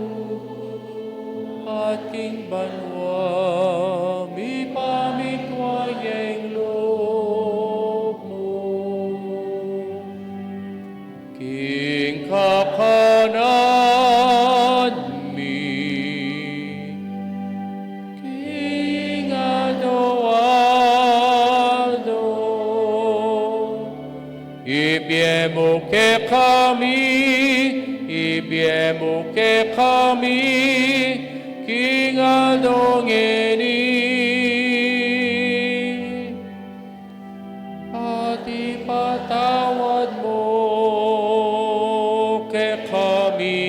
at king banua, mipamitua ya ing lub mu. King kakanan mi king aldo-aldo, ibie mu kekami, ibie mu kekami king aldo ngeni. At ipatawad mu kekami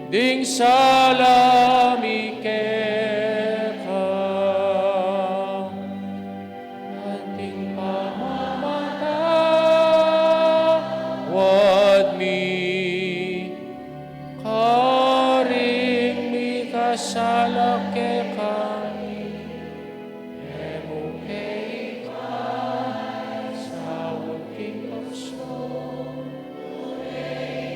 ding sala mi keka, anti ing pamamatawad mi karing mikasala kekami. E mu ke ikaisaul king tuksu, nune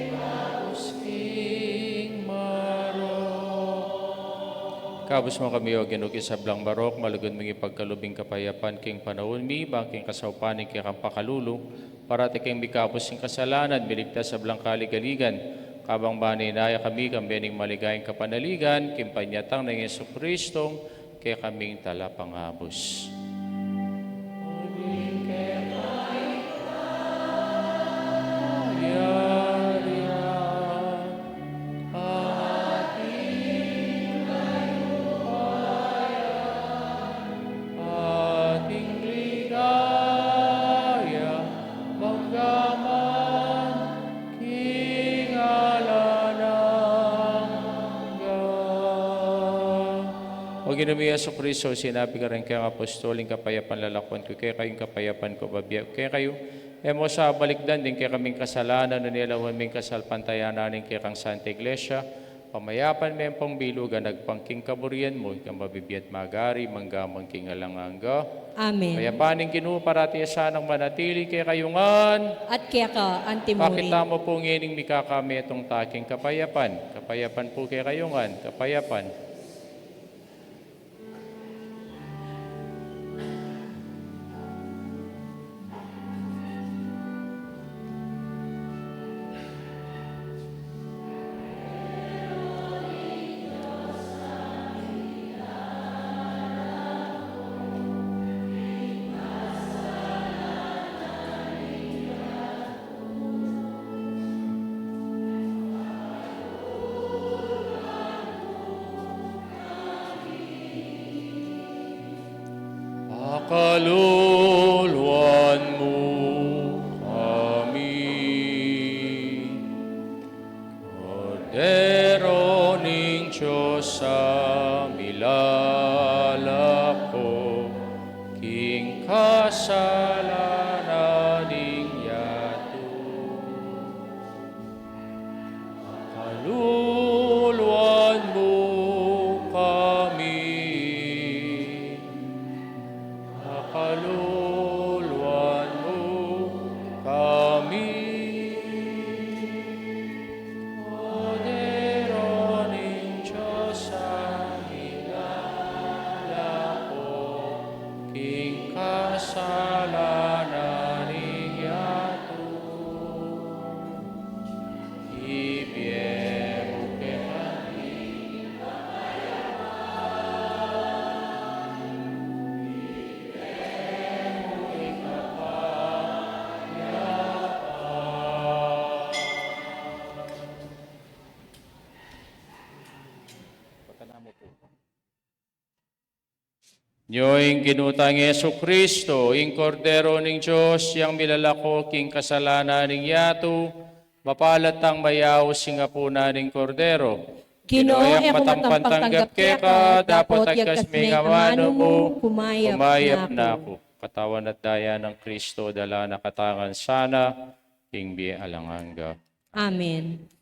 ikabus king marok. Ikabus mu kami, O Ginu, king sablang marok, malugud mung ipagkalub ing kapayapan king panaun mi, ban king kasaupan ning kekang pakalulu, parati kaming mikabus king kasalanan, miligtas king sablang kaligaligan, kabang manenaya kami king maligayang kapanaligan, king panyatang nang Jesucristo, kekaming Talapangabus. At ing ligaya mangga man king alang angga. O Ginu mi Jesucristo, sinabi mu karing kekang apostol, ing kapayapan lalakwan ku kekayu, ing kapayapan ku bibie ku kekayu. E mu sa balikdan ding kekaming kasalanan, nune lawan mu ing kasalpantayanan ning kekang Santa Iglesia, pamayapan me ampong bilugan agpang king kaburian mu, ika a mabibie at magari mangga man king alang angga. Amen. Ing kapayapan ning Ginu parati ya sanang manatili kekayu ngan. At keka antimurin. Pakit tamu pu ngening mikakametung ta king kapayapan. Kapayapan pu kekayu ngan. Kapayapan. Pakaluluan mu kami. Kordero ning Dios a milalako king kasalanan ning yatu. Pakaluluan mu kami. Pakaluluan kasalanan ning yatu. Ibie mu kekami Nyo ing Ginu tang Jesu Kristo, ing Kordero ning Dios, yang milalako king kasalanan ning yatu, mapalad tang mayaus king apunan ning Kordero. Ginu, e ku matampang tanggap keka, dapot agkas me ing amanu mu, kumayap na ku. Katawan at daya nang Kristo, dala na katamu ngan sana king bie alang angga. Amen.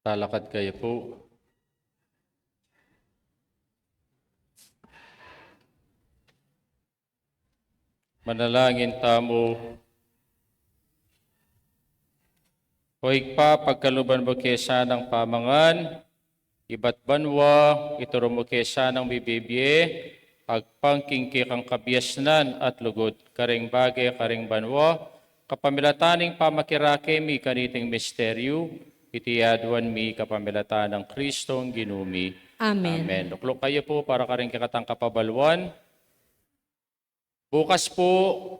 Talakad kayu pu. Manalangin tamu. O Ibpa, pagkaluban mu ke sanang pamangan ibat banua, ituru mu ke sanang mibibie agpang king kekang kabiasnan at lugud, karing bage, karing banua, kapamilatan ning pamakirake mi kaniting misteryu, iti aduan mi kapamilatan nang Kristong Ginu mi. Amen. Amen. Lukluk kayu pu para karing kekatang kapabaluan. Bukas pu,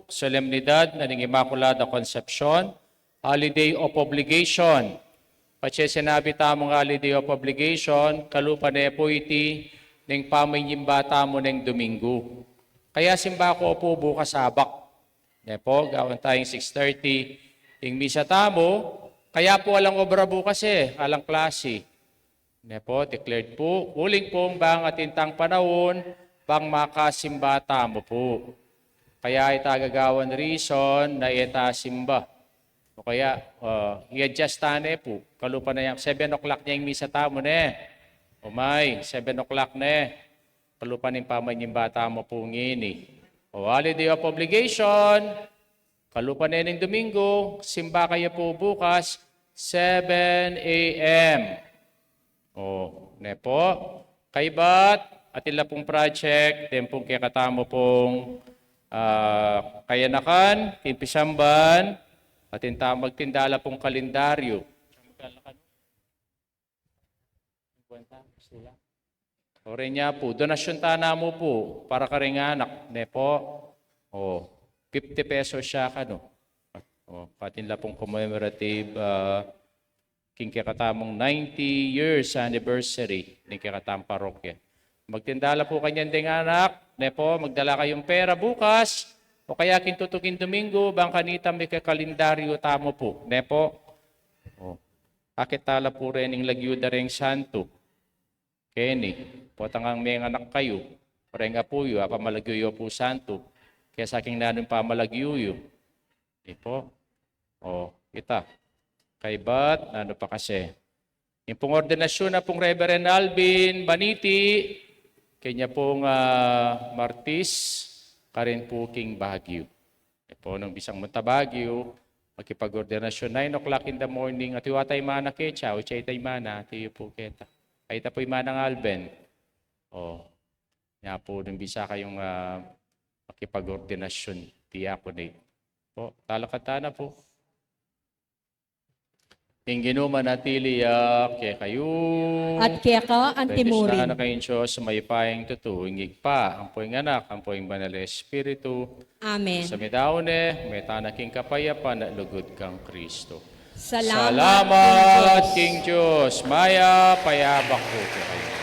solemnidad na ning Immaculada Concepcion, holiday of obligation. Patse sinabi tamung holiday of obligation, kalupa ne pu iti ning pamanyimba tamu neng Domingo. Kaya simba ko pu bukas abak. Ne pu, gawan tayung six thirty ing misa tamu. Kaya pu alang obra bukas e, alang klasi. Ne pu, declared pu, uling pu bang atin tang panaun, bang makasimba tamu pu. Kaya ita gagawan reason na e ta simba. O kaya, ah, i-adjust ta ne pu. Kalupa na yang seven o'clock ne ing misa tamu ne. O may, seven o'clock ne. Kalupa ning pamanyimba tamu pu ngeni. O holiday of obligation, kalupa ne ning Domingo, simba kayu pu bukas, seven A M. O, ne pu. Kaybat, atin la pung project, den pung kekatamu pung, ah, kayanakan, king pisamban, atin ta magtinda la pung kalendaryu. O, reni pu, donasyun ta namu pu, para karing anak, ne pu. O, fifty pesos ya kanu. O, atin la pung commemorative, ah, king kekatamung ninety years anniversary ning kekatamung parokya. Magtinda la pu kanyan deng anak, ne pu, magdala kayung pera bukas, o kaya king tutuking Domingo, bang kanita mika kalendaryu tamu pu, ne pu. O, akit ta la pu reng lagyu da reng santu keni, potang menganak kayu, reng apu yu, apamalagyu yu pu santu, kesa king nanung pamalagyu yu. Di pu. O, ita. Kaybat, nanu pa kasi. Ing pung ordinasyun na pung Reverend Alvin Baniti, kenya pung, ah, Martis, karin pu king Baguio. E pu, nung bisang munta Baguio, makipag-ordinasyun nine o'clock in the morning, ati wata i mana ke, chow, chow ita i mana, ati yu pu keta. Ay, ita pu i manang Alvin. O, nya pu, nung bisa kayung, ah, makipag-ordinasyun, diaconate. Pu, talakad ta na pu. Ing Ginu manatili ya kekayu. At keka antimurin. Bendisyunan na kayung Dios, mayupayang tutu, ing Ibpa, ampo ing Anak, ampo ing Banal a Espiritu. Amen. Sa midaun ne, meta na king kapayapan at lugud kang Kristo. Salamat, Salamat king Dios. King Dios. Mayap a abak pu kekayu.